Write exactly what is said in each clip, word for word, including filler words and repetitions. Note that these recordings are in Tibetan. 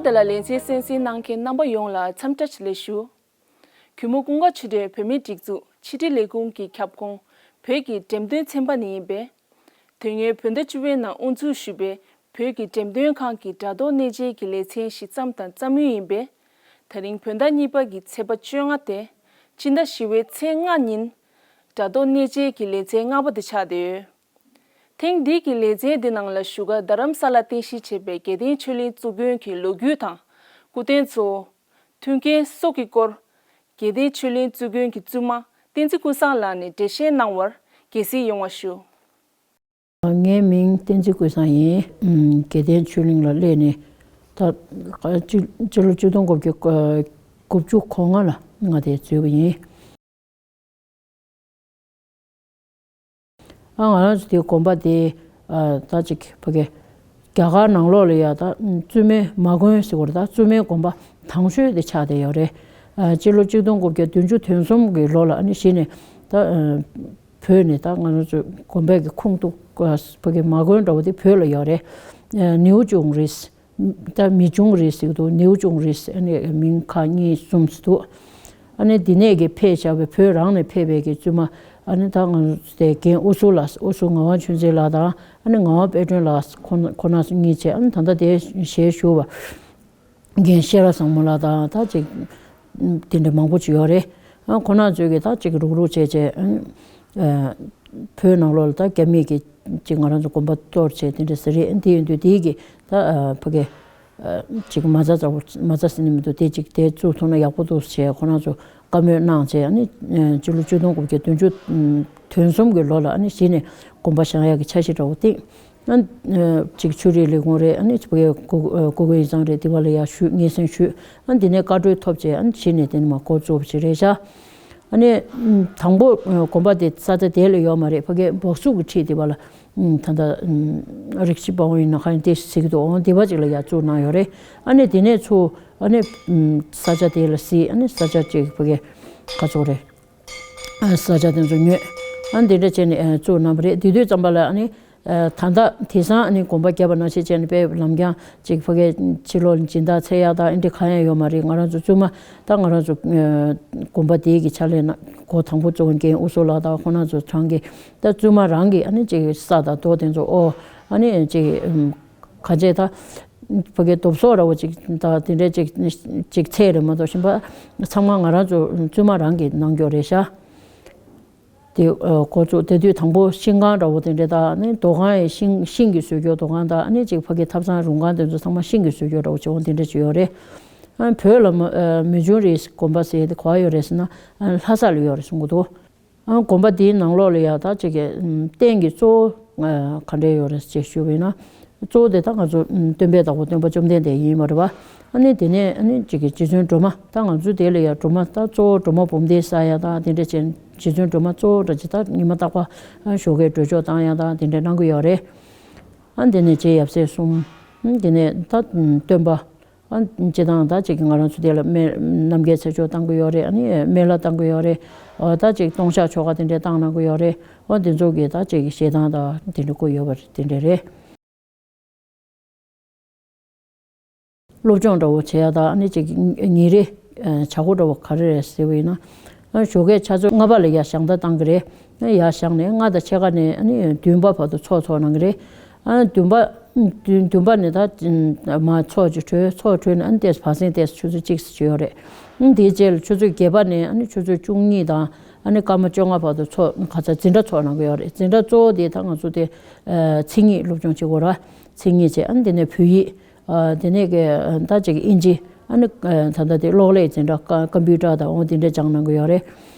དེ་ལ་ལེ་ཚན་གསན་གཟིགས་གནང་མཁན་རྣམ་པ་ཡོངས་ལ་འཚམས་བཀྲ་ལེགས་ཞུ། གུས་མོ་ཀུན་དགའ་ཆོས་སྒྲོན་བོད་མིའི་སྒྲིག་འཛུགས་ཕྱི་དྲིལ་ལས་ཁུངས་ཀྱི་ཁྱབ་ཁོངས་བོད་ཀྱི་འགྲེམས་སྟོན་ཚན་པ་ནས་ཡིན་པས། དོན་ངོའི་བོད་ཟླ་བཅུ་པའི་ནང་དབུ་འཛུགས་ཞུས་པའི་བོད་ཀྱི་འགྲེམས་སྟོན་ཁང་གི་དྲ་ཐོག་གནས་མཇལ་གྱི་ལེ་ཚན་ཞིག་བརྩམས་དང་བརྩམ་མུས་ཡིན་པས། དེ་རིང་བོད་ཟླ་གཉིས་པ་གི་ཚེས་པ་བཅོ་ལྔ་སྟེ། སྤྱི་ཟླ་བཞི་པའི་ཚེས་ལྔ་ཉིན། དྲ་ཐོག་གནས་མཇལ་གྱི་ལེ་ཚན་ལྔ་པ་དེ་ཆགས་བསྡད་ཡོད། ཐེངས་འདིའི་གི་ལེ་ཚན་འདི་ནང་ལ་བཞུགས་སྒར་རྡ་རམ་ས་ལ་རྟེན་གཞི་བྱས་པའི་དགེ་ལྡན་ཆོས་གླིང་བཙུགས་སྐྱོང་གི་ལོ་རྒྱུས་དང་། སྐུ་རྟེན་གཙོ་བོ། མཐུན་རྐྱེན་སོགས་ཀྱི་སྐོར། དགེ་ལྡན་ཆོས་གླིང་བཙུགས་སྐྱོང་གི་བཙུན་མ་བསྟན་འཛིན་ཀུན་བཟང་ལགས་ནས་འགྲེལ་བཤད་གནང་བར་དགྱེས་གཟིགས་ཡོང་བ་ཞུ། ངའི་མིང་བསྟན་འཛིན་ཀུན་བཟང་ཡིན། ཨམ། དགེ་ལྡན་ཆོས་གླིང་ལ་སླེབས་ནས་ད་སྤྱི་སྤྱི་ལོ་ཆིག་སྟོང་དགུ་བརྒྱ་དགུ་བཅུ་གོ་ལྔ་ལ་ང་དེ་འཛུལ་བ་ཡིན། ཨ། ང་རང་ཚོ་དེའི་དགོན་པ་དེ། ཨ། ད་ཅིག་ཕ་གི་རྒྱ་གར་ནང་ལོགས་ལ་ཡ་ད་བཙུན་མའི་མ་དགོན་ཟེར་བ་རེད། ད་བཙུན་མའི་དགོན་པ་དང་ཤོས་དེ་ཆགས་བསྡད་ཡོད་རེད། ཨ། སྤྱི་ལོ་ཆིག་སྟོང་དགུ་བརྒྱ་བདུན་ཅུ་དོན་གསུམ་གྱི་ལོ་ལ་ཨ་ནི་གཞི་ནས་ད། ཨ། བོད་ནས་ད་ང་རང་ཚོ་དགོན་པའི་གི་ཁོངས་གཏོགས་ཕ་གི་མ་དགོན་འདྲ་བོ་དེ་བོད་ལ་ཡོད་རེད། ཨ། ནེའུ་ཅུང་རེད། ད་མི་ཅུང་རེད་ཟེར་གི་འདུག་ནེའུ་ཅུང་རེད་ཟེར། ཨ་ནི་མིང་ཁག་གཉིས་གསུམ་ཟེར་འདུག་ཨ་ནི་འདི་ནས་ཀྱི་ཕེབས་བཞག་པའི་བོད་རང་ནས་ཕེབས་པའི་གི་བཙུན་མ། ཨ་ནི་ད་ང་ཚོ་དེ་རྒན་ཨུ་ཚུགས་ལགས། ཨུ་ཚུགས་ངག་དབང་ཆོས་འཛིན་ལགས་དང་། ཨ་ནི་ངག་དབང་དཔལ་སྒྲོན་ལགས། ཁོ་ཁོ་རྣམ་གཉིས་བྱས། ཨ་ནི་ད་ལྟ་དེ་ཞལ་བཞུགས་པ་རྒན་ཤེས་རབ་བཟང་མོ་ལགས་དང་ད་ཅིག་དེ་འདྲ་མང་པོ་ཅིག་ཡོད་རེད། ཨ། ཁོ་རྣམ་ཚོས་ཀྱི་ད་ཅིག་རུག་རུག་བྱས་བྱས། ཨ། བོད་ནང་ལོགས་ལ་ད་རྒྱ་མིས་ཀྱི་ཅིག་ང་རང་ཚོ་དགོན་པ་གཏོར་བྱས་དེ་འདྲ་ཟེར་རེད། དེ་ཡིན་དུས་དེའི་གི་ད། ཨ། ཕ་གི། ཨ། ཅིག་མ་རྩ་ཚ་པོ། མ་རྩ་ཟེར་ནི་མི་འདུག་དེ་ཅིག་དེ་བཙུགས་ཐུབ་ན་ཡག་པོ་འདུག་ཟེར་ཁོ་རང་ཚོ་བཀའ་མོལ་གནང་བྱས། ཨ་ནི་སྤྱི་ལོ་ཆིག་སྟོང་དགུ་བརྒྱ་བདུན་ཅུ་དོན་གསུམ་གྱི་ལོ་ལ་ཨ་ནི་གཞི་ནས་དགོན་པ་བཞེངས་ཡག་གི་འཆར་གཞི་འདྲ་བོ་བཏིང་། ཨ། ཅིག་ཆོས་རིག་ལས་ཁུངས་རེད། ཨ་ནི་ཕ་གི་ཀུ་ཀུ་ཀུ་ཡིག་ཚང་རེད། དེ་བ་ལ་ཡར་ཞུས། སྙན་སེང་ཞུས། ཨ། འདི་ནས་བཀའ་འཁྲོལ་ཐོབ་བྱས། ཨ་ནི་གཞི་ནས་དེ་ནས་མར་འགོ་བཙུགས་པ་ཞིག་རེད་ཤག་ཨ་ནི་དང་པོ་དགོན་པ་དེ་ས་ཆ་དེ་ལ་ཡོད་མ་རེད། ཕ་གི་འབག་སུག་གི་འཁྲིས་དེ་བ་ལ། ད་ལྟ་རིགས་གཅིག་པ་འོང་ཡིན་ན་ག་ཡིན་དེ་ཟེར་གི་འདུག་འོང་དེ་བ་ཅིག་ལ་ཡར་བཙུགས་གནང་ཡོད་རེད། ཨ་ནི་དེ་ནས་ཚུར་ཨ་ནི་ས་ཆ་དེ་ལ་གཟིགས། ཨ་ནི་ས་ཆ་ཅིག་ཕ་གི་ག་ཚོད་རེད། ས་ཆ་དེ་ཚོ་ཉོས། ཨ་ནི་དེ་འདྲ་བྱས་ནས་བཙུགས་གནང་བ་རེད། དེ་དུས་ཙམ་པ་ལ་ཨ་ནི། ད་ལྟ་དེང་སང་ཨ་ནི་དགོན་པ་བརྒྱབ་པ་ནང་བཞིན་བྱས་ནས་དཔེ་ལམ་རྐྱང་ཅིག་ཕ་གིའི་ཕྱི་ལོགས་ལ་སྦྱིན་བདག་འཚོལ་ཡག་དང་ཨ་འདྲ་གང་ཡང་ཡོད་མ་རེད། ང་རང་ཚོ་བཙུན་མ། ད་ང་རང་ཚོ་དགོན་པ་དེའི་གི་ཕྱག་ལས་ནང་འགོ་དང་པོ་བཙུགས་མཁན་ཨུ་ཚུགས་ལགས་དང་ཁོང་རྣམ་ཚོ་ཚང་གིས་ད་བཙུན་མ་རང་གིས་ཨ་ནི་ཅིག་ས་དང་རྡོ་དེ་ཚོ། ཨོ། ཨ་ནི་ཅིག་ག་ཅེ་ད་ཕ་གིའི་རྡོ་བཟོ་འདྲ་བོ་ཅིག་ད་དེ་འདྲ་ཅིག་ཅིག་འཚོལ་རེད་མ་གཏོགས་གཞན་པ་ཚང་མ་ང་རང་ཚོ་བཙུན་མ་རང་གིས་གནང་རྒྱུ་རེད་ཤག་དེ་འགོ་བཙུགས། དེ་དུས་དང་པོ་ཤིང་ཁང་འདྲ་བོ་དེ་འདྲ་དང་། ཨ་ནི་རྡོ་ཁང་ཡང་ཤིང་ཤིང་གིས་བཟོས་རྒྱུ། རྡོ་ཁང་དང་། ཨ་ནི་ཅིག་ཕ་གི་ཐབ་ཚང་རུང་ཁང་དེ་ཚོ་ཚང་མ་ཤིང་གིས་བཟོས་རྒྱུ་འདྲ་བོ་ཅིག་འོང་དེ་འདྲ་ཅིག་ཡོད་རེད། ཨ། བོད་ལ་མ་མི་ཆུང་རིའི་དགོན་པ་ཟེར་དེ་ག་པར་ཡོད་རེད་ཟེར་ན། ཨ། ལྷ་ས་ལ་ཡོད་རེད་གསུང་གི་འདུག་ཨ། དགོན་པ་དེའི་ནང་ལོགས་ལ་ཡ་ད་ཅིག་གི་རྟེན་གྱི་གཙོ་བོ་ག་འདྲ་ཡོད་རེད་ཅེས་ཞུས་པ་ཡིན་ན། གཙོ་བོ་དེ་ད་ང་ཚོ་སྟོན་པའི་བདག་པོ་སྟོན་པ་བཅོམ་ལྡན་འདས་ཡིན་པ་རེད་པ། ཨ་ནི་དེ་ནས་ཨ་ནི་ཅིག་གི་རྗེ་བཙུན་སྒྲོལ་མ། ད་ང་ཚོ་དེ་ལ་ཡ་སྒྲོལ་མ། ད་གཙོ་བོ་སྒྲོལ་མ་འབུམ་སྡེ་བསགས་ཡ་དང་དེ་འདྲ་བྱས། རྗེ་བཙུན་སྒྲོལ་མ་གཙོ་བོ་འདྲ་ཅིག་ད་ཉི་མ་རྟག་པར་ཞོགས་ཀས་སྒྲོལ་ཆོག་བཏང་ཡ་དང་དེ་འདྲ་གནང་གི་ཡོད་རེད། ཨ། དེ་ནས་རྗེ་ཡབ་སྲས་གསུམ། དེ་ནས་ད་སྟོན་པ། ཨ། སྤྱིར་བཏང་ད་ཅིག་གི་ང་རང་ཚོ་དེ་ལ་སྨན་རྣམ་རྒྱལ་ཚེ་མཆོག་བཏང་གི་ཡོད་རེད། ཨ་ནི་སྨན་བླ་བཏང་གི་ཡོད་རེད། ཨོ། ད་ཅིག་ལྟུང་བཤགས་ཆོ་ག་དེ་འདྲ་བཏང་གནང་གི་ཡོད་རེད། ཨོ། དེ་ཚོ་གི་ད་ཅིག་གི་བཞེས་སྟངས་དང་དེ་འདྲ་བཀོད་ཡོད་པ་དེ་འདྲ་རེད། སློབ་སྦྱོང་འདྲ་བོ་བྱེད་ཡ་དང་། ཨ་ནི་ཅིག་ཉིན་རེ་བྱ་སྒོ་འདྲ་བོ་ག་རེ་རེད་ཟེར་བ་ཡིན་ན། ཨ། ཞོགས་ཀའི་ཆུ་ཚོད་ལྔ་པ་ལ་ཡར་ཞག་མདའ་བཏང་གི་རེད། ཨ། ཡར་བཞེངས་ནས་ལྔ་དང་ཕྱེད་ཀ་ནས་ཨ་ནི་བདུན་པ་བར་དུ་ཚོགས་འཚོགས་གནང་གི་རེད། ཨ། བདུན་པ། བདུན་བདུན་པ་ནས་ད་མར་ཚོགས་ཅིག་གྲོལ། ཚོགས་གྲོལ་ནས་ཨ་ནི་ཏོག་ཙམ་བག་ཟིང་ཏོག་ཙམ་ཆུ་ཚོད་གཅིག་ཙམ་ཅིག་ཡོད་རེད། ཨ། དེའི་རྗེས་ལ་ཆུ་ཚོད་བརྒྱད་པ་ནས་ཨ་ནི་ཆུ་ཚོད་བཅུ་གཉིས་དང་ཨ་ནི་སྐར་མ་བཅོ་ལྔ་བར་དུ་ཚོགས་ག་ཚོད་འཛིན་གྲྭ་ཚོགས་གནང་གི་ཡོད་རེད། འཛིན་གྲྭ་གཙོ་བོ་དེ་ད་ང་ཚོ་དེ་མཚན་ཉིད་སློབ་སྦྱོང་བྱེད་དགོས་ར། མཚན་ཉིད་བྱས། ཨ་ནི་དེ་ནས་བོད་ཡིག་ཨ། དེ་ནས་ཀྱི་ད་ཅིག་དབྱིན་ཇི། ཨ་ནི་ད་ལྟ་དེ་གློག་ཀླད་འཛིན་གྲྭ། ཀ་ཀམ་པུ་ཊར་དང་འོ་དེ་འདྲ་སྦྱངས་གནང་གི་ཡོད་རེད།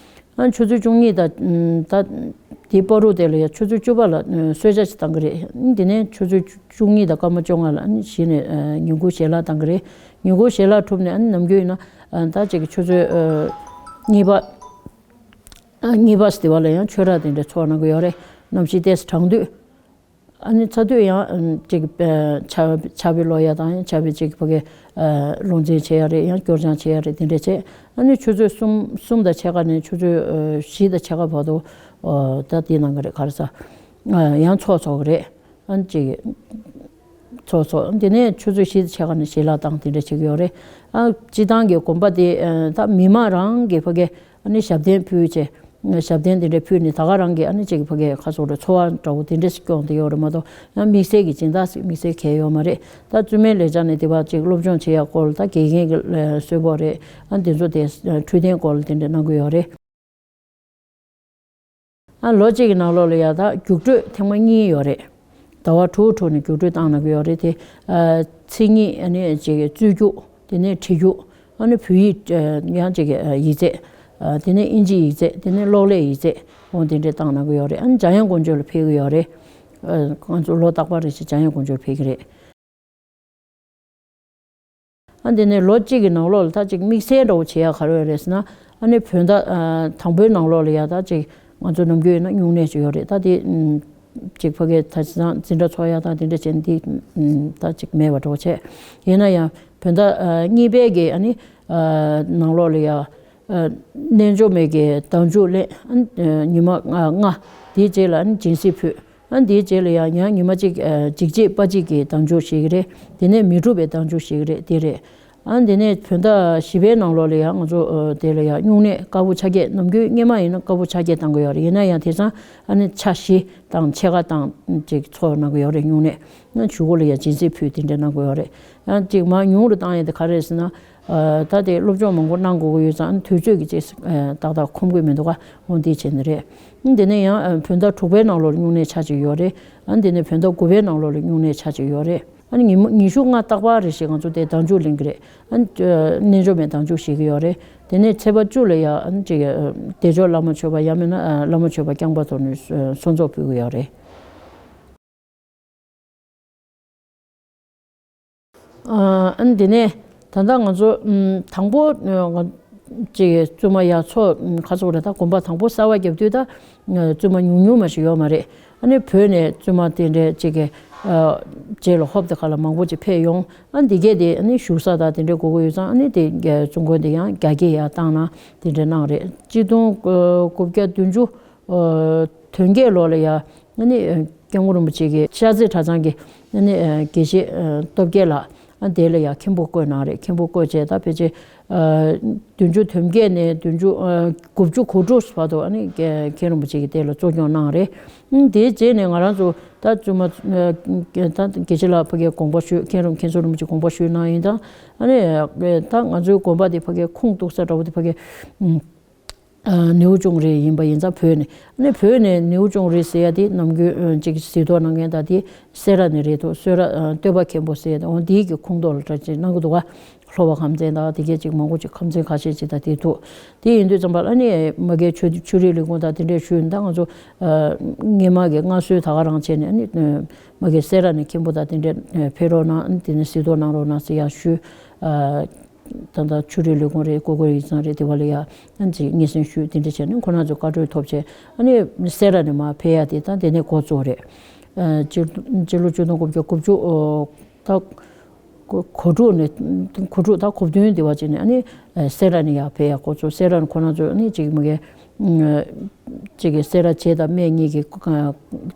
ཨ། ཆུ་ཚོད་བཅུ་གཉིས་དང་། ད་དེའི་བར་དུ་དེ་ལ་ཡ་ཆུ་ཚོད་བཅུ་པ་ལ་གསོལ་ཇ་ཞིག་བཏང་གི་རེད། དེ་ནས་ཆུ་ཚོད་བཅུ་གཉིས་དང་སྐར་མ་བཅོ་ལྔ་ལ་ཨ་ནི་གཞི་ནས་ཉིན་གུང་ཞལ་ལག་བཏང་གི་རེད། ཉིན་གུང་ཞལ་ལག་གྲུབ་ནས་ཨ་ནི་ནམ་རྒྱུན་ཡིན་ན་ད་ཅིག་ཆུ་ཚོད་གཉིས་པ། གཉིས་པ་ཟེར་བ་ལ་ཡང་ཆོས་ར་དེ་འདྲ་ཚོགས་གནང་གི་ཡོད་རེད། གནམ་གཤིས་ཏོག་ཙམ་གྲང་དུས། ཨ་ནི་ཚ་དུས་ཡང་ཅིག་ཆར་ཆར་པ་བླུག་ཡ་དང་། ཡང་ཆར་པ་ཅིག་ཕ་གི་རླུང་འཛིན་བྱེད་ཡ་རེད། ཡང་སྐྱོར་སྦྱང་བྱེད་ཡ་རེད། དེ་འདྲ་བྱས། ཨ་ནི་ཆུ་ཚོད་གསུམ། གསུམ་དང་ཕྱེད་ཀ་ནས་ཆུ་ཚོད་བཞི་དང་ཕྱེད་ཀ་བར་དུ་ད་དེ་གནང་གི་རེད། ག་རེ་ཟ། ཡང་ཚོགས་འཚོགས་གི་རེད། ཨ་ནི་ཅིག་ཚོགས་ཚོགས། དེ་ནས་ཆུ་ཚོད་བཞི་ཕྱེད་ཀ་ནས་ཞལ་ལག་བཏང་དེ་འདྲ་བྱེད་ཀྱི་ཡོད་རེད། ཨ་སྤྱི་བཏང་གི་དགོན་པ་དེ་ཨ་ད་མི་མང་རང་གི་ཕ་གི་ཨ་ནི་ཞབས་བརྟན་ཕུལ་བྱས། ཞབས་བརྟན་དེ་འདྲ་ཕུལ་ནས་ད་ག་རང་གི་ཨ་ནི་ཅིག་ཕ་གི་ཁ་སོགས་རེ་འཚོ་བ་འདྲ་བོ་དེ་འདྲ་ཞིག་སྐྱོང་བསྡད་ཡོད་རེད་མ་གཏོགས། ཡང་དམིགས་བསལ་གྱི་སྦྱིན་བདག་ཞིག་དམིགས་བསལ་གང་ཡང་ཡོད་མ་རེད། ད་བཙུན་མའི་ལས་བྱ་ནས་དེ་བ་ཅིག་སློབ་སྦྱོང་བྱེད་ཡག་སྐོར། ད་དགེ་རྒན་གྱི་ཨ་གསོལ་ཕོགས་རེད། ཨ་དེ་ཚོ་དེ་འཕྲོད་བསྟེན་སྐོར་ལ་དེ་འདྲ་གནང་གི་ཡོད་རེད། ཨ་ལོ་གཅིག་གི་ནང་ལོགས་ལ་ཡ་ད་རྒྱུགས་སྤྲོད་ཐེངས་མ་གཉིས་ཡོད་རེད། ཟླ་བ་དྲུག་དྲུག་ནས་རྒྱུགས་སྤྲོད་བཏང་གནང་གི་ཡོད་རེད་དེ། ཨ་མཚན་ཉིད་ཨ་ནི་ཅིག་རྩོད་རྒྱུགས། དེ་ནས་བྲིས་རྒྱུགས། ཨ་ནི་བོད་ཡིག་ཨ་ཡང་ཅིག་ཨ་ཡིག་ཚད། ཨ་དེ་ནས་ཨིན་ཇི་ཡིག་ཚད། དེ་ནས་གློག་ཀླད་ཡིག་ཚད། འོ་དེ་འདྲས་བཏང་གནང་གི་ཡོད་རེད། ཨ་ནི་འཇམ་དབྱངས་དཀོན་མཆོག་ལ་ཕེབས་ཀྱི་ཡོད་རེད། ཨ་ང་ཚོ་ལོ་རྟག་པར་རེ་བཞིན་འཇམ་དབྱངས་དཀོན་མཆོག་ལ་ཕེབས་ཀྱི་རེད། ཨ་འདི་ནས་ལོ་གཅིག་གི་ནང་ལོགས་ལ་ད་ཅིག་དམིགས་བསལ་འདྲ་བོ་བྱེད་ཡག་ག་རེ་ཡོད་རེད་ཟེར་ན། ཨ་ནི་བོད་ཟླ་ཨ་དང་པོའི་ནང་ལོགས་ལ་ཡ་ད་ཅིག་ང་ཚོ་ནམ་རྒྱུན་ཡིན་ན་སྨྱུང་གནས་ཅིག་ཡོད་རེད། ད་དེ་ཨམ་ཅིག་ཕ་གིའི་ད་ཅི་ཙང་འཛིན་གྲྭ་ཚོགས་ཡ་དང་དེ་འདྲ་བྱས་ནས་དེ་ཨམ་ད་ཅིག་མེད་པ་འདྲ་བོ་བྱས། ཡིན་ན་ཡང་བོད་ཟླ་ཨ་གཉིས་པའི་གི་ཨ་ནི་ཨ་ནང་ལོགས་ལ་ཡ། ཨ་རྣལ་འབྱོར་མའི་གི་བདག་འཇུག་ལེན། ཨ་ཉི་མ་ལྔ་ལྔ། དེའི་རྗེས་ལ་ཨ་ནི་སྦྱིན་སྲེག་ཕུལ། ཨ་དེའི་རྗེས་ལ་ཡང་ཡང་ཉི་མ་གཅིག་ཨ་འཇིགས་བྱེད་དཔའ་བྱེད་ཀྱི་བདག་འཇུག་ཞིག་རེད། དེ་ནས་མི་འཁྲུགས་པའི་བདག་འཇུག་ཞིག་རེད། དེ་རེད། ཨ་དེ་ནས་བོད་ཟླ་བཞི་པའི་ནང་ལོགས་ལ་ཡང་ང་ཚོ་ཨ་དེ་ལ་ཡང་སྨྱུང་གནས་དཀར་པོ་ཆ་བརྒྱད། ནམ་རྒྱུན་སྔོན་མ་ཡིན་ན་དཀར་པོ་ཆ་བརྒྱད་བཏང་གི་ཡོད་རེད། ཡིན་ན་ཡང་དེང་སང་ཨ་ནི་ཆ་བཞི་དང་ཕྱེད་ཀ་དང་ཅིག་ཚོགས་གནང་གི་ཡོད་རེད། སྨྱུང་གནས་ཨ་གཞུག་གུ་ལ་ཡང་སྦྱིན་སྲེག་ཕུལ་དེ་འདྲ་གནང་གི་ཡོད་རེད། ཡང་ཅིག་མར་ཉུང་རུ་བཏང་ཡས་དེ་ག་རེ་རེད་ཟེར་ན། ཨ་ད་དེ་སློབ་སྦྱོང་མང་པོ་གནང་དགོས་ཀྱི་ཡོད་ཙང་དུས་ཚོད་ཀྱི་ཅིག་ཨ་ཏག་ཏག་ཁོམ་གྱི་མི་འདུག་ག་འོ་འདི་བྱས་ནས་རེད། ཨ་དེ་ནས་ཡང་ཨ་བོད་ཟླ་དྲུག་པའི་ནང་ལོགས་ལ་སྨྱུང་གནས་ཆ་གཅིག་ཡོད་རེད། ཨ་དེ་ནས་བོད་ཟླ་དགུ་པའི་ནང་ལོགས་ལ་སྨྱུང་གནས་ཆ་གཅིག་ཡོད་རེད། ཨ་ནི་ཉི་མ་ཉི་ཤུ་ལྔ་རྟག་པར་རེ་བཞིན་ང་ཚོ་དེ་བདག་འཇུག་ལེན་གྱི་རེད། ཨ་ནི་རྣལ་འབྱོར་མའི་བདག་འཇུག་བཞེས་ཀྱི་ཡོད་རེད། དེ་ནས་ཚེས་པ་བཅུ་ལ་ཡང་ཨ་ནི་ཅིག་ཨ་བདེ་མཆོག་བླ་མ་མཆོད་པ། ཡང་མིན་ན་ཨ་བླ་མ་མཆོད་པ་རྐྱང་པ་ཐོག་ནས་གསོལ་ཚོགས་ཕུལ་གྱི་ཡོད་རེད། ཨ་ཨ་ནི་དེ་ནས་ད་ལྟ་ང་ཚོ་ཨམ་དང་པོ་ཨ་ང་ཅིག་བཙུན་མ་ཡར་ཚོགས་ཨམ་ཁ་ཚོགས་རེད། ད་དགོན་པ་དང་པོ་གསར་པ་བརྒྱབ་དུས་ད་ཨ་བཙུན་མ་ཉུང་ཉུང་མ་ཞིག་ཡོད་མ་རེད། ཨ་ནི་བོད་ནས་བཙུན་མ་དེ་འདྲས་ཅིག་གི་ཨ་རྗེས་ལ་ཧོབ་དེ་ག་ལ་མང་པོ་ཅིག་ཕེབས་ཡོང་། ཨ་འདི་གས་དེ་ཨ་ནི་བཞུགས་ས་དང་དེ་འདྲས་དགོས་ཀྱི་ཡོད་ཙང་། ཨ་ནི་དེ་གས་བཙུན་དགོན་དེ་ཡང་རྒྱ་སྐྱེད་ཡར་བཏང་གནང་དེ་འདྲས་གནང་རེད། གཅིག་སྟོང་དགུ་བརྒྱ་བདུན་ཅུ། ཨ་དོན་བརྒྱད་ལོ་ལ་ཡ་ཨ་ནི་ཨ་སྐྱབས་མགོན་རིན་པོ་ཆེ་གི་ཤར་རྩེ་གྲྭ་ཚང་གི་ཨ་ནི་ཨ་དགེ་བཤེས་ཨ་སྟོབས་རྒྱལ་ལགས། ཨ་དེ་ལ་ཡ་མཁན་པོ་བསྐོས་གནང་རེད། མཁན་པོ་བསྐོས་བྱས་ད་ཕལ་ཆེར་ཨ་བདུན་ཅུ་དོན་བརྒྱད་ནས་བདུན་ཅུ་ཨ་དགུ་བཅུ་གོ་དྲུག་བར་དུ་ཨ་ནི་མཁན་རིན་པོ་ཆེ་གིས་དེ་ལ་གཙོ་སྐྱོང་གནང་རེད། ཨ་དེའི་རྗེས་ནས་ང་རང་ཚོ་ད་བཙུན་མ་ཨ་ད་དགེ་བཤེས་ལགས་ཕ་གིར་དགོངས་པ་ཞུས། མཁན་རིན་མཁན་ཟུར་རིན་པོ་ཆེ་དགོངས་པ་ཞུས་གནང་ཡིན་ད། ཨ་ནི་ད་ང་ཚོའི་དགོན་པ་དེ་ཕ་གིར་ཁུངས་གཏུགས་ས་འདྲ་བོ་དེ་ཕ་གིར་ཨ་ནེའུ་ཅུང་རི་ཡིན་པ་ཡིན་ཙང་། བོད་ནས་ཨ་ནི་བོད་ནས་ནེའུ་ཅུང་རི་ཟེར་ཡ་དེ་ནམ་རྒྱུན་ཨ་ཅིག་གཟིགས་རྟོག་གནང་མཁན་དང་དེ་སེ་ར་ནས་རེད་འདུག་སེ་ར་ཨ་སྟོད་པ་མཁན་པོ་ཟེར་ཡ་དེ་འོ་དེའི་གི་ཁོངས་གཏོགས་ལ་འདྲ་ཅིག་གནང་གི་འདུག་ག་སློབ་པ་ཁམས་ཚན་དང་དེ་གས་ཅིག་མང་པོ་ཅིག་ཁམས་ཚན་ཁ་ཤས་ཅིག་དང་དེ་འདུག་དེ་ཡིན་དུས་ཙམ་པ་ལ་ཨ་ནི་མ་གིའི་ཆོས་ཆོས་རིག་ལས་ཁུངས་དང་དེ་འདྲས་ཞུས་ཡིན་ད། ང་ཚོ་ཨ་སྔོན་མ་གི་སྔར་སྲོལ་ད་ག་རང་བྱས་ནས་ཨ་ནི་མ་གིའི་སེ་ར་ནས་མཁན་པོ་དང་དེ་འདྲས་ཕེབས་རོགས་གནང་། ཨ་ནི་དེ་ནས་གཟིགས་རྟོག་གནང་རོགས་གནང་ཟེར་ཡ་ཞུས། ཨ། ད་ལྟ་ཆོས་རིག་ལས་ཁུངས་རེད། སྒོ་དགོན་ཡིག་ཚང་རེད། དེ་བ་ལ་ཡ་ཨ་ཅིག་སྙན་སེང་ཞུས། དེ་འདྲ་བྱས་ནས་ཁོ་རང་ཚོས་བཀའ་འཁྲོལ་ཐོབ་བྱས། ཨ་ནི་སེ་ར་ནས་མར་ཕེབས་ཡ་དེ་ད་དེ་ནས་འགོ་བཙུགས་རེད། ཨ་སྤྱི་སྤྱི་ལོ་ཆིག་སྟོང་དགུ་བརྒྱ་དགུ་བཅུ་ཨོ་ད་གོ་གོ་དྲུག་ནས་གོ་དྲུག་ད་གོ་བདུན་དེ་བ་ཅིག་ནས་ཨ་ནི་སེ་ར་ནས་ཡར་ཕེབས་ཡ་འགོ་བཙུགས། སེ་ར་ནས་ཁོ་རང་ཚོས་ཨ་ནི་ཅིག་མ་གི་ཅིག་གི་སེ་ར་བྱེས་དང་སྨད་གཉིས་ཀྱི་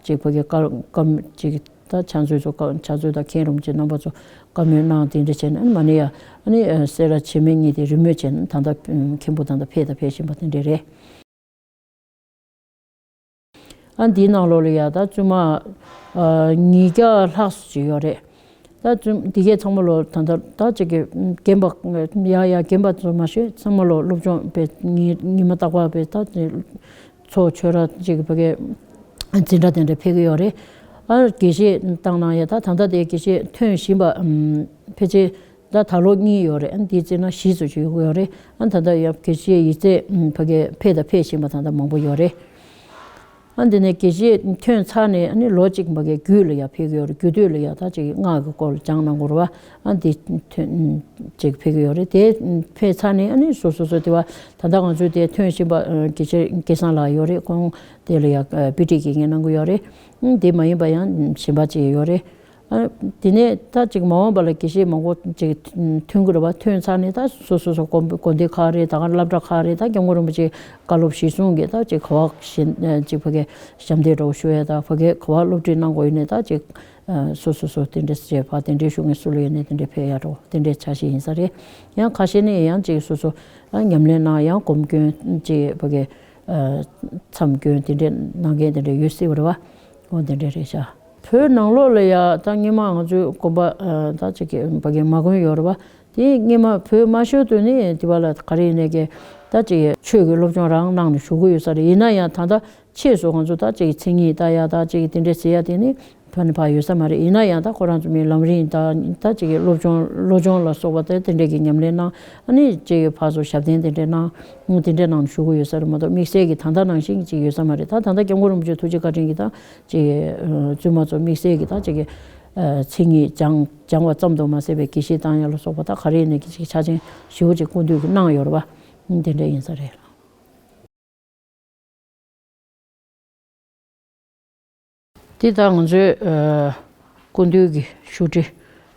ཅིག་ཕ་གི་བཀའ་བཀའ་ཅིག་ད་ཕྱག་མཛོད་ཚོ་བཀའ་ཕྱག་མཛོད་དང་མཁན་རིན་པོ་ཆེ་རྣམ་པ་ཚོ་བཀའ་མོལ་གནང་། དེ་འདྲ་བྱས་ནས་ཨ་ནི་མ་ཎི་ཡ་ཨ་ནི་སེ་ར་བྱེས་སྨད་གཉིས་དེ་རི་མོ་བྱས་ནས་ད་ལྟ་མཁན་པོ་ད་ལྟ་ཕེབས་དང་ཕེབས་བཞིན་པ་དེ་འདྲ་རེད། ཨ་འདིའི་ནང་ལོགས་ལ་ཡ་ད་བཙུན་མ་ཨ་ཉིས་བརྒྱ་ལྷག་ཙམ་ཅིག་ཡོད་རེད། ད་བཙུན་འདི་གས་ཚང་མ་ལོ་ད་ལྟ་ད་ཅིག་གི་རྒན་པ་ཡ་ཡ་རྒན་པ་ཚོ་མ་ཤོད་ཚང་མ་ལོ་སློབ་སྦྱོང་དཔེ་ཉི་ཉི་མ་རྟག་པར་དཔེ་ད་ཚོགས་ཆོས་ར་ཅིག་ཕ་གི་འཛིན་གྲྭ་དེ་འདྲ་ཕེབས་ཀྱི་ཡོད་རེད། ཨ་དགེ་བཤེས་བཏང་གནང་ཡ་ད་ད་ལྟ་དེ་དགེ་བཤེས་ཐོན་བཞིན་པ་ཨམ་ཕལ་ཆེར་ད་ད་ལོ་གཉིས་ཡོད་རེད། ཨ་འདི་བརྩིས་ན་བཞི་ཙམ་ཅིག་ཡོད་ཀྱི་ཡོད་རེད། ཨ་ད་ལྟ་ཡ་དགེ་བཤེས་ཡིག་ཚད་ཨམ་ཕ་གི་ཕེབས་དང་ཕེབས་བཞིན་པ་ད་ལྟ་མང་པོ་ཡོད་རེད། ཨ་འདི་ནས་དགེ་བཤེས་ཐོན་ཚར་ནས་ཨ་ནི་ལོ་གཅིག་མ་གི་རྒྱུད་ལ་ཡ་ཕེབས་ཀྱི་ཡོད་རེད། རྒྱུད་སྟོད་ལ་ཡ་ད་ཅིག་སྔགས་ཀྱི་སྐོར་ལ་སྦྱང་གནང་དགོས་རེད་བ། ཨ་འདི་ཐོན་ཅིག་ཕེབས་ཀྱི་ཡོད་རེད། དེ་ཕེབས་ཚར་ནས་ཨ་ནི་སོ་སོ་སོ་དེ་བ་ད་ལྟ་ང་ཚོའི་དེ་ཐོན་བཞིན་པ་ཨ་དགེ་བཤེས་སྐལ་བཟང་ལགས་ཡོད་རེད། ཁོང་དེ་ལ་ཡ་ཨ་དཔེ་ཁྲིད་དགེ་རྒན་གནང་གི་ཡོད་རེད། ཨ་དེ་མ་ཡིན་པ་ཡང་གཞན་པ་ཅིག་ཡོད་རེད། ཨ། དེ་ནས་ད་ཅིག་མ་འོངས་པ་ལ་དགེ་བཤེས་མང་པོ་ཅིག་ཐོན་གྱི་རེད་པ། ཐོན་ཚར་ནས་ད་སོ་སོ་སོ་དགོན་དགོན་སྡེ་ཁག་རེད། ད་ག་སློབ་གྲྭ་ཁག་རེད། ད་སྐྱབས་མགོན་རིན་པོ་ཆེ་བཀའ་སློབ་གཞིར་བཟུང་གིས་ད་ཅིག་ག་བ་གཞན་ཅིག་ཕ་གི་ཞབས་འདེགས་འདྲ་བོ་ཞུ་ཡ། ད་ཕ་གི་ག་བ་སློབ་ཁྲིད་གནང་དགོས་ཡོད་ནས་ད་ཅིག་སོ་སོ་སོ་དེ་འདྲས་བྱས་པ། དེ་འདྲས་ཞུ་མཁན་སུ་ལ་ཡོད་ནས་དེ་འདྲས་ཕེབས་ཡ་འདྲ་བོ་དེ་འདྲས་ཆ་ཤས་ཡིན་ས་རེད། ཡང་ཁ་ཤས་ནས་ཡང་ཅིག་སོ་སོ་ཉམས་ལེན་གནང་ཡང་སྒོམ་སྐྱོན་ཅིག་ཕ་གི་མཚམས་སྐྱོན་དེ་འདྲས་གནང་མཁན་དེ་འདྲས་ཡོད་སྲིད་པ་རེད་པ། འོ་དེ་འདྲས་རེད་ཤག་བོད་ནང་ལོགས་ལ་ཡ་ད་སྔོན་མ་ང་ཚོའི་དགོན་པ་ཨ་ད་ཅིག་གི་ཕ་གི་མ་དགོན་ཡོད་རེད་པ། དེ་སྔོན་མ་བོད་མ་ཤོར་དུས་ནས་དེ་བ་ལ་ག་རེ་ཡིན་ནའི་གི་ད་ཅིག་ཆོས་ཀྱི་སློབ་སྦྱོང་རང་གནང་ནས་བཞུགས་ཀྱི་ཡོད་ས་རེད། ཡིན་ན་ཡང་ད་ལྟ་ཕྱིས་སུ་ང་ཚོ་ད་ཅིག་མཚན་ཉིད་ལྟ་ཡ་ད་ཅིག་དེ་འདྲས་ཟེར་ཡ་དེ་ནི་ཕ་ནི་ཕ་ཡོད་ས་མ་རེད། ཡིན་ན་ཡང་ད་ཁོ་རང་ཚོ་མི་ལམ་རིམ་ད་ད་ཅིག་གི་སློབ་སྦྱོང་བློ་སྦྱོང་ལ་སོགས་པ་ད་དེ་འདྲས་ཀྱི་ཉམས་ལེན་གནང་། ཨ་ནི་ཅིག་གི་ཕར་ཚུར་ཞབས་བརྟན་དེ་འདྲས་གནང་། དེ་འདྲས་གནང་ནས་བཞུགས་ཀྱི་ཡོད་ས་རེད་མ་གཏོགས་དམིགས་བསལ་གྱི་ད་ལྟ་ནང་བཞིན་ཅིག་ཡོད་ས་མ་རེད། ད་ད་ལྟ་སྐྱབས་མགོན་རིན་པོ་ཆེ་ཐུགས་རྗེ་བཀའ་དྲིན་གྱིས་ད་ཅིག་ཨ་བཙུན་མ་ཚོ་དམིགས་བསལ་གྱི་ད་ཅིག་གི་ཨ་མཚན་ཉིད་སྦྱང་སྦྱང་བ་ཙམ་དུ་མ་ཟད་པའི་དགེ་བཤེས་བཏང་ཡ་ལ་སོགས་པ་ད་ག་རེ་ཡིན་ནའི་གི་ཅིག་ཆ་རྐྱེན་ཞེ་པོ་ཅིག་སྐུ་མདུན་གྱིས་གནང་ཡོད་རེད་པ། དེ་འདྲ་ཡིན་ས་རེད། འདི་ད་ང་ཚོའི་ཨ་སྐུ་མདུན་གྱི་བཞུགས་ཁྲི།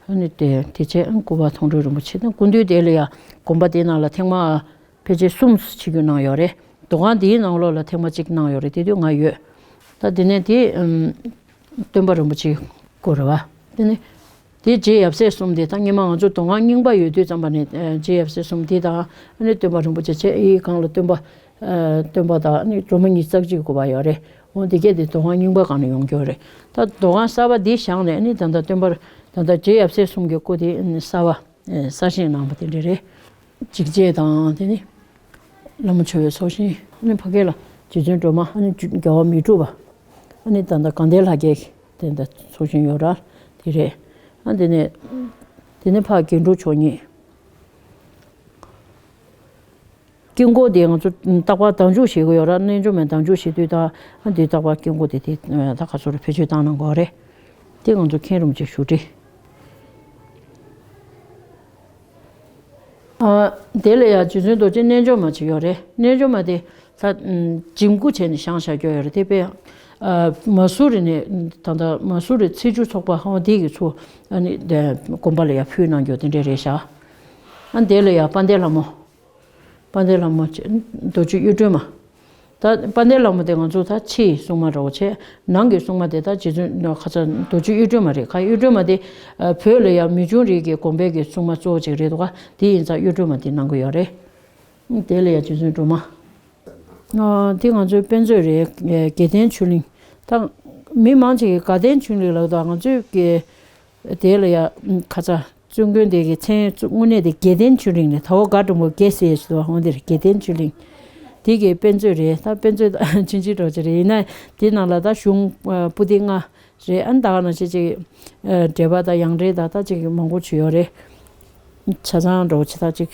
ཨ་ནི་དེ་དེ་བྱས་སྐུ་པར་མཐོང་གྲོལ་རིན་པོ་ཆེ་དང་། སྐུ་མདུན་དེ་ལ་ཡ་དགོན་པ་དེའི་ནང་ལ་ཐེངས་མ་ཕལ་ཆེར་གསུམ་ཆིག་བརྒྱུད་གནང་ཡོད་རེད། འདུ་ཁང་དེའི་ནང་ལོགས་ལ་ཐེངས་མ་གཅིག་གནང་ཡོད་རེད། དེ་དུས་ང་ཡོད། ད་དེ་ནས་དེ་ཨམ་སྟོན་པ་རིན་པོ་ཆེའི་སྐུ་རེད་པ། དེ་ནས་དེ་རྗེ་ཡབ་སྲས་གསུམ་དེ་ད་སྔོན་མ་ང་ཚོ་འདུ་ཁང་རྙིང་པ་ཡོད་དུས་ཙམ་པ་ནས་ཨ་རྗེ་ཡབ་སྲས་གསུམ་དེ་དང་། ཨ་ནི་སྟོན་པ་རིན་པོ་ཆེ་བྱས། ཨེ་སྒང་ལ་སྟོན་པ་ཨ་སྟོན་པ་དང་། ཨ་ནི་སྒྲོལ་མ་ཉེར་གཅིག་སྐུ་པར་ཡོད་རེད། འོ་དེ་གས་དེ་འདུ་ཁང་རྙིང་པ་སྒང་ནས་ཡོང་རྒྱུ་རེད། ད་འདུ་ཁང་གསར་པ་འདི་བཞེངས་ནས་ཨ་ནི་ད་ལྟ་སྟོན་པ་ད་ལྟ་རྗེ་ཡབ་སྲས་གསུམ་གྱི་སྐུ་དེ་ཨ་ནི་གསར་པ་ཨ་གསར་བཞེངས་གནང་བ་དེ་འདྲ་རེད། འཇིགས་བྱེད་དང་། དེ་ནི་བླ་མ་མཆོད་པའི་ཚོགས་ཞིང་། ཨ་ནི་ཕ་གི་ལ་རྗེ་བཙུན་སྒྲོལ་མ། ཨ་ནི་རྒྱལ་བ་མི་འཁྲུགས་པ། ཨ་ནི་ད་ལྟ་དགའ་ལྡན་ལྷ་རྒྱལ་གྱི་དེ་འདྲ་ཚོགས་ཞིང་ཡོད་ར། དེ་རེད། ཨ་དེ་ནས་དེ་ནས་ཕར་རྒྱན་དྲུག་མཆོག་བརྙེས། དཀྱིལ་འཁོར་དེ་ང་ཚོ་རྟག་པར་བདག་འཇུག་བྱེད་དགོས་ཡོད་ར། རྣལ་འབྱོར་མས་བདག་འཇུག་བྱེད་དུས་ད། ཨ་འདི་རྟག་པར་དཀྱིལ་འཁོར་དེ་དེ་ད་ག་ཚོད་རེ་བེད་སྤྱོད་བཏང་གནང་དགོས་རེད། དེ་ང་ཚོ་མཁན་རིན་པོ་ཆེའི་བཞུགས་ཁྲི། ཨ་དེ་ལ་ཡང་རྗེ་བཙུན་རྡོ་རྗེ་རྣལ་འབྱོར་མ་ཅིག་ཡོད་རེད། རྣལ་འབྱོར་མ་དེ་ད་འཇིམ་སྐུ་བྱས་ནས་བཞེངས་བཞག་རྒྱུ་ཡོད་རེད། དེ་དཔེ་ཨ་མ་སུ་རི་ནས་ད་ལྟ་མ་སུ་རི་ཚེས་བཅུ་ཚོགས་པ་ཧོ་དེ་གི་ཚུར་ཨ་ནི་དེ་དགོན་པ་ལ་ཡང་ཕུལ་གནང་རྒྱུ་དེ་འདྲས་རེད་ཤག་ཨ་དེ་ལ་ཡང་དཔལ་ལྡན་ལྷ་མོ། དཔལ་ལྡན་ལྷ་མོ་ཅེས་རྡོ་རྗེ་གཡུ་སྒྲོན་མ། ད་དཔལ་ལྡན་ལྷ་མོ་དེ་ང་ཚོ་ད་ཕྱི་ཡི་སྲུང་མ་འདྲ་བོ་བྱས། ནང་གི་སྲུང་མ་དེ་ད་རྗེ་བཙུན་ཁ་ཚ་རྡོ་རྗེ་གཡུ་སྒྲོན་མ་རེད། ཁ་གཡུ་སྒྲོན་མ་དེ་ཨ་བོད་ལ་ཡང་མི་ཆུང་རིགས་ཀྱི་དགོན་པའི་གི་སྲུང་མ་གཙོ་བོ་ཅིག་རེད་འདུག་ག་དེ་ཡིན་ཙང་གཡུ་སྒྲོན་མ་དེ་གནང་གི་ཡོད་རེད། དེ་ལ་ཡང་རྗེ་བཙུན་སྒྲོལ་མ། ཨ་དེ་ང་ཚོའི་དཔེ་མཛོད་རེད། དགེ་ལྡན་ཆོས་གླིང་། ད་མི་མང་ཆེ་གིས་དགའ་ལྡན་ཆོས་གླིང་ལབ་འདུག་ང་ཚོའི་གི་དེ་ལ་ཡ་ཁ་ཚ་བཙུན་དགོན་དེ་གི་མཚན་དངོས་གནས་དེ་དགེ་ལྡན་ཆོས་གླིང་རེད། ད་འོ་དགའ་འབྲིང་པོ་དགེ་ཟེར་ཞིག་འདུག་འོ་འདིར་དགེ་ལྡན་ཆོས་གླིང་། དེ་གི་དཔེ་མཛོད་རེད། ད་དཔེ་མཛོད་ཆུང་ཆུང་འདྲ་བོ་ཅིག་རེད། ཡིན་ན་དེ་ནང་ལ་ད་གཞུང་ཨ་པོ་ཏི་ལྔ་རེད། ཨ་ནི་ད་ག་ནང་བཞིན་ཅིག་ཨ་འགྲེལ་པ་དང་ཡང་འགྲེལ་དང་ད་ཅིག་མང་པོ་ཅིག་ཡོད་རེད། ཆ་ཚང་འདྲ་བོ་ཅིག་ད་ཅིག་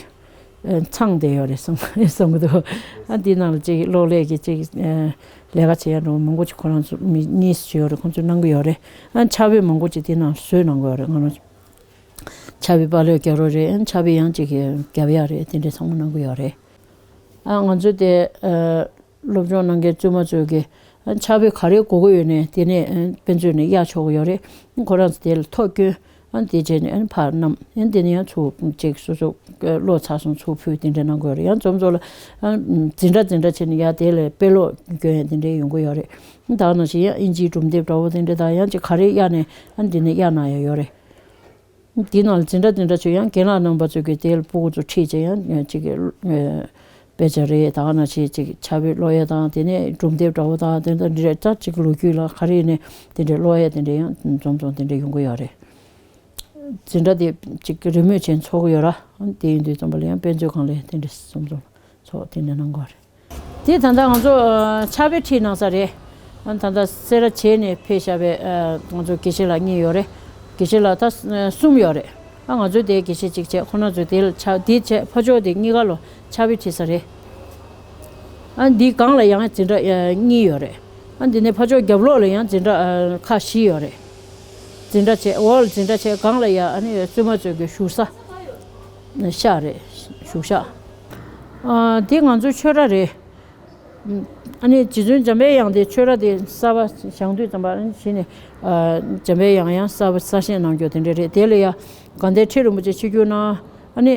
ཨ་ཚང་བསྡད་ཡོད་རེད་བསམ་བསམ་གི་འདུག་ཨ་འདི་ནང་ལ་ཅིག་གློག་ཀླད་ཀྱི་ཅིག་ཨ་ལས་ཀ་བྱེད་ཡ་འདྲ་བོ་མང་པོ་ཅིག་ཁོ་རང་ཚོ་མི་གཉིས་ཅིག་ཡོད་རེད། ཁོང་ཚོས་གནང་གི་ཡོད་རེད། ཨ་ཕྱག་དཔེ་མང་པོ་ཅིག་དེ་ནང་བཟོས་གནང་གི་ཡོད་རེད། ང་རང་ཕྱག་དཔེ་དཔལ་ལྷོད་རྒྱག་རོགས་རེད། ཨ་ཕྱག་དཔེ་ཡང་ཅིག་རྒྱབ་ཡ་རེད། དེ་འདྲ་ཚང་མ་གནང་གི་ཡོད་རེད། ཨ་ང་ཚོ་དེ་ཨ་སློབ་སྦྱོང་གནང་མཁན་བཙུན་མ་ཚོས་ཀྱི་ཕྱག་དཔེ་ག་རེ་དགོས་ཀྱི་ཡོད་ནའི་དེ་ནས་དཔེ་མཛོད་ནས་གཡར་ཆོག་གི་ཡོད་རེད། ཁོ་རང་ཚོ་དེ་ལ་ཐོ་བསྐྱོན། ཨ་དེ་བྱས་ནས་ཨ་ཕར་བསྣམས། ཨ་དེ་ནས་ཡང་ཚུར་ཅིག་སོ་སོ་ཀློག་ཚར་སོང་ཚུར་ཕུལ། དེ་འདྲ་གནང་གི་ཡོད་རེད། ཡང་འཛོམས་འཛོམས་ལ་ཨ་འཛིན་གྲྭ་འཛིན་གྲྭ་བྱས་ནས་ཡར་དེ་ལ་དཔེ་ཀློག་སྐྱོན་ཡ་དེ་འདྲ་ཡོང་གི་ཡོད་རེད། ད་ནང་བཞིན་ཡང་ཨིན་ཇིའི་སྒྲུང་དེབ་འདྲ་བོ་དེ་འདྲ་དང་ཡང་ཅིག་ག་རེ་གཡར་ནས་ཨ་འདི་ནས་གཡར་གནང་ཡ་ཡོད་རེད། འདི་ནང་ལ་འཛིན་གྲྭ་འཛིན་གྲྭ་ཚོས་ཡང་རྒན་ལགས་རྣམ་པ་ཚོས་ཀྱི་དེ་ལ་སྤུ་གུ་ཚོ་ཁྲིད་བྱས་ཡང་ཅིག་གི་དཔེ་ཆ་རེད། ད་ག་ནང་བཞིན་ཅིག་ཕྱག་དཔེ་ཀློག་ཡ་དང་། དེ་ནས་སྒྲུང་དེབ་འདྲ་བོ་དང་དེ་འདྲ་འདི་འདྲ་ད་ཅིག་ལོ་རྒྱུས་ལ་ག་རེ་ཡིན་ནའི་དེ་འདྲའི་ཀློག་ཡ་དེ་འདྲ་ཡང་འཛོམས་འཛོམས་དེ་འདྲ་ཡོང་གི་ཡོད་རེད། འཛིན་གྲྭ་དེ་ཅིག་རེས་མོས་བྱས་ཚོགས་ཀྱི་ཡོད་ར། དེ་ཡིན་དུས་ཙམ་པ་ལ་ཡང་དཔེ་མཛོད་ཁང་ལ་དེ་འདྲ་འཛོམས་འཛོམས་ཚོགས་དེ་འདྲ་གནང་གི་ཡོད་རེད། དེ་ད་ལྟ་ང་ཚོ་ཨ་ཕྱག་དཔེ་ཁྲིད་གནང་ས་རེད། ཨ་ད་ལྟ་སེ་ར་བྱེས་ནས་ཕེབས་བཞག་པའི་ཨ་ང་ཚོ་དགེ་བཤེས་ལགས་གཉིས་ཡོད་རེད། དགེ་བཤེས་ལགས་ད་ཨ་གསུམ་ཡོད་རེད། ཨ་ང་ཚོ་དེ་དགེ་བཤེས་གཅིག་བྱས། ཁོ་རང་ཚོ་དེ་ལ་ཕྱག་དེ་བྱས་ཕར་ཕྱོགས་དེ་གཉིས་ཀ་ལ་ཕྱག་དཔེ་ཁྲིད་ས་རེད། ཨ་འདི་སྒང་ལ་ཡང་འཛིན་གྲྭ་ཨ་གཉིས་ཡོད་རེད། ཨ་འདི་ནས་ཕར་ཕྱོགས་རྒྱབ་ལོགས་ལ་ཡང་འཛིན་གྲྭ་ཨ་ཁག་བཞི་ཡོད་རེད། འཛིན་གྲྭ་བྱས། འོག་ལ་འཛིན་གྲྭ་བྱས། སྒང་ལ་ཡ་ཨ་ནི་བཙུན་མ་ཚོས་ཀྱི་བཞུགས་ས་ཤག་རེད། བཞུགས་ཤག་ཨ་འདི་ང་ཚོའི་ཆོས་ར་རེད། ཨ་ནི་རྗེ་བཙུན་འཇམ་པའི་དབྱངས་དེ་ཆོས་ར་དེ་གསར་པ་བཞེངས་དུས་ཙམ་པ་ཨ་ནི་གཞི་ནས་འཇམ་པའི་དབྱངས་ཡང་གསར་པ་གསར་བཞེངས་གནང་རྒྱུ་དེ་འདྲ་རེད། དེ་ལ་ཡ་དགའ་ལྡན་ཁྲི་རིན་པོ་ཆེ་ཆིབས་བསྒྱུར་གནང་། ཨ་ནི་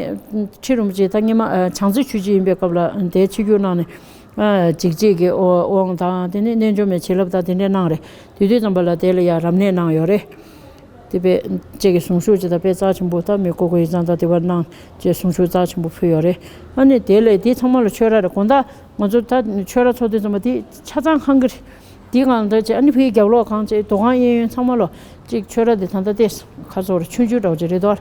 ཁྲི་རིན་པོ་ཆེ་ད་སྔོན་མ་བྱང་རྩེ་ཆོས་རྗེ་ཡིན་པའི་སྐབས་ལ་དེ་ཆིབས་བསྒྱུར་གནང་ནས་འཇིགས་བྱེད་ཀྱི་དབང་དང་དེ་ནས་རྣལ་འབྱོར་མའི་བྱིན་རླབས་དང་དེ་འདྲ་གནང་རེད། དེ་དུས་ཙམ་པ་ལ་དེ་ལ་ཡ་རབ་གནས་གནང་ཡོད་རེད། དེ་བས་ཅིག་གི་གཟུངས་གཞུག་ཅིག་དང་དཔེ་རྩ་ཆེན་པོ་ད་མི་ཀོ་ཀོ་ཡིག་ཚང་དང་དེ་བ་གནང་ཅེས་གཟུངས་གཞུག་རྩ་ཆེན་པོ་ཕུལ་ཡོད་རེད། ཨ་ནི་དེ་ལས་དེ་ཚང་མ་ལ་ཆོས་ར་རེད། དགོང་དག་ང་ཚོ་ད་ཆོས་ར་ཚོགས་དུས་ཙམ་པ་དེ་ཆ་ཚང་ཁང་གི་རེད། དེ་གང་འདྲ་ཅེ་ཨ་ནི་ཕའི་རྒྱབ་ལོགས་གང་ཅེ་འདུ་ཁང་གཡས་གཡོན་ཚང་མ་ལ་ཅིག་ཆོས་ར་དེ་ད་ལྟ་ཏེས་ཁ་ཚོར་ཆུང་ཆུང་འདྲ་བོ་ཅིག་རེད་དོ།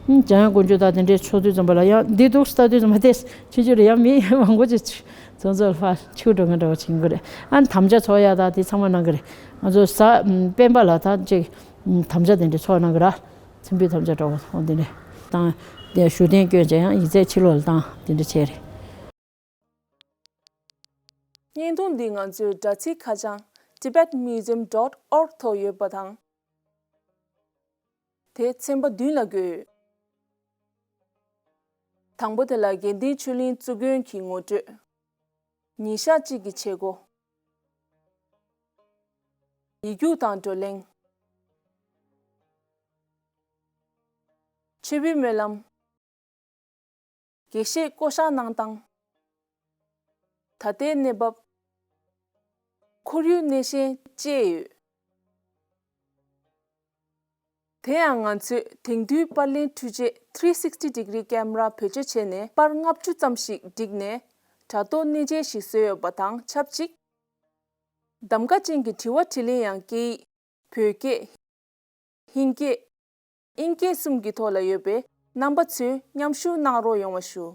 འཇམ་དབྱངས་དཀོན་མཆོག་དང་དེ་འདྲའི་ཚོགས་དུས་ཙམ་པ་ལ་ཡང་འདི་འདུག་ལྟ་དུས་ཙམ་པ་ཏེས་ཆུང་ཆུང་རེད། ཡང་མི་མང་པོ་ཅིག་ཚོ་ཚོ་ལ་ཕར་ཆུ་འགྲོ་མཁན་འདྲ་བོ་ཅིག་ཡིན་གི་རེད། ཨ་ནི་དམ་བཅའ་ཚོགས་ཡ་ད་དེ་ཚང་མ་གནང་གི་རེད། ང་ཚོ་གཟའ་སྤེན་པ་ལ་ད་ཅིག་དམ་བཅའ་དེ་འདྲ་ཚོགས་གནང་གི་ར། ཚེམ་བུའི་དམ་བཅའ་འདྲ་བོ་འོ་དེ་འདྲ་དང་དེ་བཞུགས་གདན་སྐྱོན་བྱས་ཡང་ཡིག་ཚད་ཕྱི་ལོགས་ལ་བཏང་དེ་འདྲ་བྱས་རེད། བརྙན་ཐུང་འདི་ང་ཚོའི་དྲ་ཚིགས་ཁ་བྱང་tibetmuseum dot org ཐོག་ཡོད་པ་དང་། དེ་ཚན་པ་བདུན་ལ་བགོས་ཡོད། དང་པོ་དེ་ལ་དགེ་ལྡན་ཆོས་གླིང་བཙུགས་དགོན་གྱི་ངོ་སྤྲོད། ཉིན་ཞག་གཅིག་གི་བྱེད་སྒོ། ཡིག་རྒྱུགས་དང་བགྲོ་གླེང་། མཆོད་འབུལ་སྨོན་ལམ། དགེ་བཤེས་བསྐོ་བཞག་གནང་སྟངས། ད་ལྟའི་གནས་བབ། ཁོར་ཡུག་གནས་ཆེན་བཅས་ཡོད། དེ་ཡང་ང་ཚོས་དེང་དུས་པར་ལེན་འཕྲུལ་ཆས་three sixty degree camera བེད་སྤྱོད་བྱས་ནས་པར་ལྔ་བཅུ་ཙམ་ཞིག་བསྒྲིགས་ནས་དྲ་ཐོག་གནས་མཇལ་ཞིག་བཟོས་ཡོད་པ་དང་ཆབས་ཅིག་གདམ་ག་ཅན་གྱི་དྲི་བ་དྲིས་ལན་ཡང་སྐད་ཡིག་བོད་སྐད། ཧིན་སྐད། དབྱིན་སྐད་གསུམ་གྱི་ཐོག་ལ་ཡོད་པས་རྣམ་པ་ཚོས་མཉམ་ཞུགས་གནང་རོགས་ཡོང་བ་ཞུ།